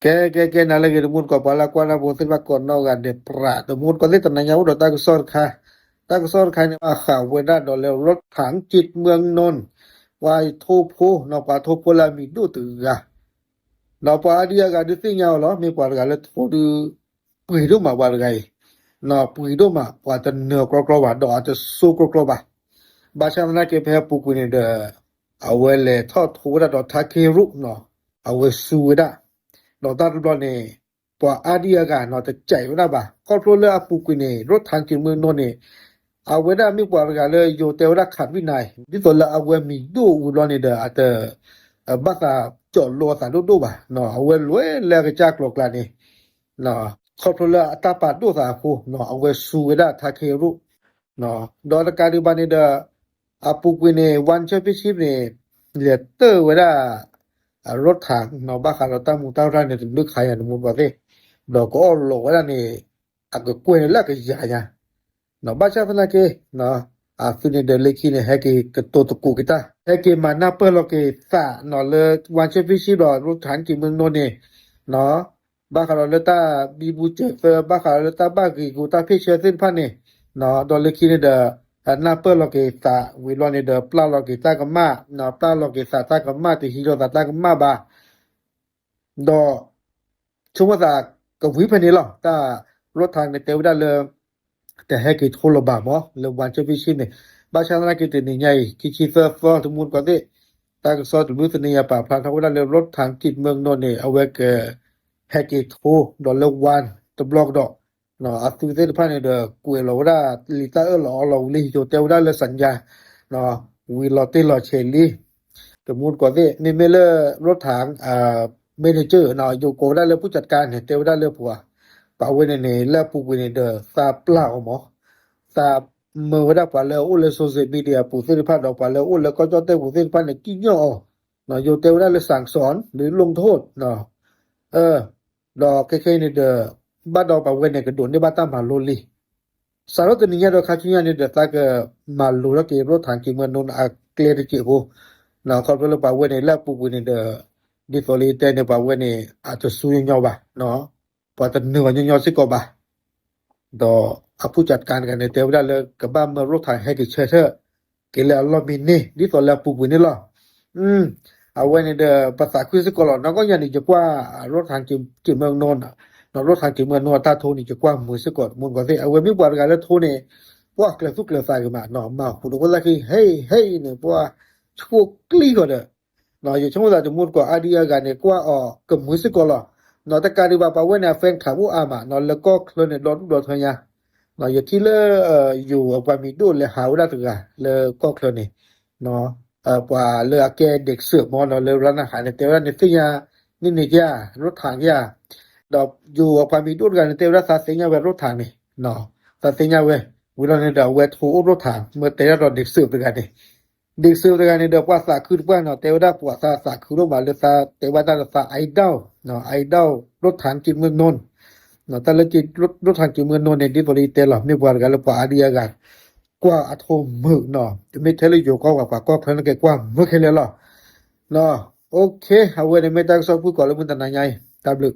ကဲ ကဲ ကဲ နၤလၢအဂ့ၤ တမူတကိး ပှၤလၢကွၢ်တၢ်ဖိသ့ၣ်တဖၣ်ကိးနီၢ်ဂၤဒဲး ပြး တမူတကိးသ့ၣ် တနၤညါအိၣ်ဒီးတၢ်ကစီၣ်တခါ, တၢ်ကစီၣ်တခါန့ၣ် ဘၣ်ဃးဝဲဒၣ်ဒီးလၢ รถถังจิตเมืองนนท์ ပှၤထိဖိနီၤ ပှၤထိဖိလၢအမံၤဒိၣ်တဂၤ ဒီးပှၤအါဒံအါဂၤဒုးသ့ၣ်ညါအီၤလီၤ. မ့ၢ်ပှၤတဂၤလၢထိဒုး ပှ့ၤဒိၣ်မးပှၤတဂၤအံၤ, ပှ့ၤဒိၣ်မး ပှၤတနၢၤကြီကြီဘၣ် ဒီးအတစိကြီကြီဘၣ်. ဘၣ်ဆၣ်သနာ်က့ ဖဲအပူၤကွံာ်န့ၣ်ဒီး အဝဲလဲၤထီၣ်ထိဝဲဒၣ်ဒီး ထါခ့ရူၣ်နီၤ အဝဲစူၤဝဲဒၣ်, ဒီးတၢ်တဘျီန့ၣ် ပှၤအါဒံအါဂၤနီၤ တစဲးဝဲဒၣ်ဘၣ်. ခီဖျိလၢအပူၤကွံာ်န့ၣ် รถถังจิตเมืองนนท์န့ၣ် အဝဲဒၣ်မ့ၢ်ပှၤတဂၤလၢယိၤတဲဝဲဒၣ် ขาดวินัย ဒ်သိးလၢအဝဲမံၤဒိၣ်ဝံၤဘျီန့ၣ်ဒီး အတ ဘၣ်သးကၠီးလိအသးဒိၣ်ဒိၣ်ဘၣ်, အဝဲလဲၤလၢအကစၢ်ကျိၤကျါန့ၣ် ခီဖျိလၢအတၢ်ပာ်ဒိၣ်သးအဃိ အဝဲစူၤဝဲဒၣ်ထါခ့ရူၣ်, ဒီးတကးဒံးဘၣ်န့ၣ်ဒီး အပူၤကွံာ်န့ၣ် One Championship န့ၣ် လဲၤတၢၢ်ဝဲဒၣ် รถถังနီၤ ဘၣ်ဃးဒီးတၢ်မူးတၢ်ရၢ်န့ၣ် တဘျုးခါညါန့ၣ် မူးဘၣ်သ့ၣ်, ဒီးကအီၣ်လီၤဝဲဒၣ်န့ၣ် အကကွဲၢ်န့ၣ်လၢအကယၤညါ ဘၣ်ဆၣ်သနာ်က့ အသုးန့ၣ်ဒီးလၢခံန့ၣ် ဟဲက့ၤကတိၤသကိးက့ၤတၢ် ဟဲက့ၤမၤနၢ်ပၢၢ်လီၤက့ၤသးနီၤလၢ One Championship ဒီး รถถังจิตเมืองนนท์န့ၣ် ဘၣ်ဃးဒီးလၢတၢ်ဘံဘူစၢၤသၢ ဘၣ်ဃးဒီးလၢတၢ်ဘၣ်ဂ့ၤဂုာ်တၢ်ဖ့ၣ်ဆၢသ့ၣ်တဖၣ်န့ၣ်, ဒီးလၢခံန့ၣ်ဒီး နၢ်ပၢၢ်လီၤက့ၤသးဝံၤလီၤန့ၣ်ဒီး ပျၢ်လီၤက့ၤတၢ်ကမၣ်, ပျၢ်လီၤက့ၤသးတၢ်ကမၣ် တဟံးလီၤသးတၢ်ကမၣ်ဘၣ် ဒီး ဆိကမိၣ်သးကဝံၤဖဲန့ၣ်လီၤ. တၢ် รถถังန့ၣ် တဲဝဲဒၣ်လၢ တဟဲက့ၤထိလၢၤဘၣ်မး လၢ One Championship န့ၣ်, ဘၣ်ဆၣ်သနာ်က့တနံၤညါအံၤ ခံဆံသၢသီ တမူတကိးသ့ၣ်, တၢ်ကစီၣ်တဘျုးသနံၤညါပာ်ဖျါထီၣ်ဝဲဒၣ်လၢ รถถังจิตเมืองนนท์န့ၣ် အဝဲက ဟဲက့ၤထိဒီးလၢ One တဘျီကဒီး အသုးသ့ၣ်တဖၣ်န့ၣ်ဒီး ကွဲးလီၤဝဲဒၣ်လံာ်တၢ်အၢၣ်လီၤအီလီၤဝံၤလံ ယိၤတဲဝဲဒၣ်လၢ สัญญา ဝံၤလီၤတ့ၢ်လီၤဆဲးလံ တမူတကိးသ့ၣ် မ့မ့ၢ်လၢ รถถัง manager ယိၤကိးဝဲဒၣ်လၢ ผู้จัดการ န့ၣ် တဲဝဲဒၣ်လၢပှၤ ပှၤဝဲန့ၣ်န့ၣ် လၢအပူၤကွံာ်န့ၣ်ဒီး သးပျၢ်အီၤမး, သးမၢဝဲဒၣ်ပှၤလၢအအိၣ်လၢ social media အပူၤသ့ၣ်တဖၣ်ဒီး ပှၤလၢအအိၣ်လၢကီၢ်ကၠီၣ်တဲၣ်ပူၤသ့ၣ်တဖၣ်န့ၣ် ကံၣ်ညီၣ်အီၤ, ယိၤတဲဝဲဒၣ်လၢ สั่งสอน หรือลงโทษ ဒီးခဲခဲအံၤန့ၣ်ဒီး ဘၣ်ဒီးပှၤဝဲန့ၣ် ကဒိးန့ၢ်ဘၣ်တၢ်မၤလိလံ စးထီၣ်တနံၤညါဒီးခါဆူညါန့ၣ်ဒီး သးကမၤလိထီၣ်က့ၤ รถถังจิตเมืองนนท์ အကျဲတစဲးဖိ, ခီဖျိလၢပှၤဝဲန့ၣ် လၢအပူၤကွံာ်န့ၣ်ဒီး ဒ်သိးလၢယတဲန့ၣ် ပှၤဝဲန့ၣ် အတစူညီညီဘၣ်, ပှၤတနၢၤအီၤညီညီစ့ၢ်ကီးဘၣ် ဒီးအ ผู้จัดการ တဂၤန့ၣ် တဲဝဲဒၣ်လၢကဘၣ်မၢ รถถัง ဟဲက့ၤဆၢထၢၣ်က့ၤလၢအလီၢ်မံန့ၢ် ဒ်သိးလၢအပူၤကွံာ်န့ၣ်လီၤ. အဝဲန့ၣ်ဒီး ပသးခုစ့ၢ်ကီးလီၤ. နီၢ်ကီၢ်ယၤန့ၣ် ယကွၢ် รถถังจิตเมืองนนท์ နီၢ် รถถังจิตเมืองนนท์ အတၢ်ထိန့ၣ် ယကွၢ်မုာ်စ့ၢ်ကီး တမူတကိးသ့ၣ် အဝဲမ့ၢ်ပှၤတဂၤလၢထိန့ၣ် ပှၤကျၢၤသူၣ်ကျၢၤသးဂ့ၤမး မၤဟူးတဝဲသၣ်ခံ ဟ့ၣ် ဟ့ၣ် န့ၣ် ပှၤဆိၣ်ကျံၣ်ဃီဒီး ယဆိကမိၣ်သး တမူတကိးအါဒံအါဂၤန့ၣ် ကွၢ်အီၤကမုာ်စ့ၢ်ကီးလီၤ. နီၢ် တကးဒံးဘၣ် ပှၤဝဲန့ၣ် အ fan club အိၣ်အါမး နီၢ် လၢကီၢ်ချၢန့ၣ် ဒီဒူၣ်ဒီထၢညါ ယထံၣ်လၢ ယိၤအပှၤမံၤဒိၣ်လဲၤဟးဝဲဒၣ်တဂၤလၢကီၢ်ချၢန့ၣ် ပှၤလၢအကဲ เด็กเสิร์ฟ မ့ၢ်နီၢ် လၢ ร้านอาหาร န့ၣ် တဲဝဲဒၣ်န့ၣ် သ့ၣ်ညါန့ၢ်န့ၢ်က့ၤဧါ รถถัง က့ၤဧါ, ဒီးယိၤအပှၤမံၤဒိၣ်တဂၤန့ၣ် တဲဝဲဒၣ်သးသ့ၣ်ညါဝဲ รถถัง န့ၣ် သးသ့ၣ်ညါဝဲ ဝံၤလီၤန့ၣ်ဒီး အဝဲထိအိၣ် รถถัง မ့ၢ်တဲဒၣ်ဒီး เด็กเสิร์ฟ တဂၤန့ၣ် เด็กเสิร์ฟ တဂၤန့ၣ်ဒီး ပှၤသးခုတပှၢ်နီၢ် တဲဝဲဒၣ်ပှၤသးသးခုဒိၣ်မးလၢသးတဲဘၣ်တၢ်ဒီးသး idol နီၢ် idol รถถังจิตเมืองนนท์ တၢ်လၢ รถถังจิตเมืองนนท์ န့ၣ် ဒ်သိးလၢယတဲလီၤ မ့ၢ်ပှၤတဂၤလၢပှၤအါဒံအါဂၤ ကွၢ်အထိမုာ်နီၢ် တမ့ၢ်ထဲလၢယိၤကီၢ်ပှၤ ပှၤကီၢ်ချၢန့ၣ်က့ၤကွၢ်မုာ်ခဲလၢာ်လီၤ. OK အဝဲန့ၣ်မ့ၢ်တၢ်ကစီၣ်ဖုၣ်ကိာ်လၢမုၢ်တနၤညါအံၤ တၢ်ဘျုး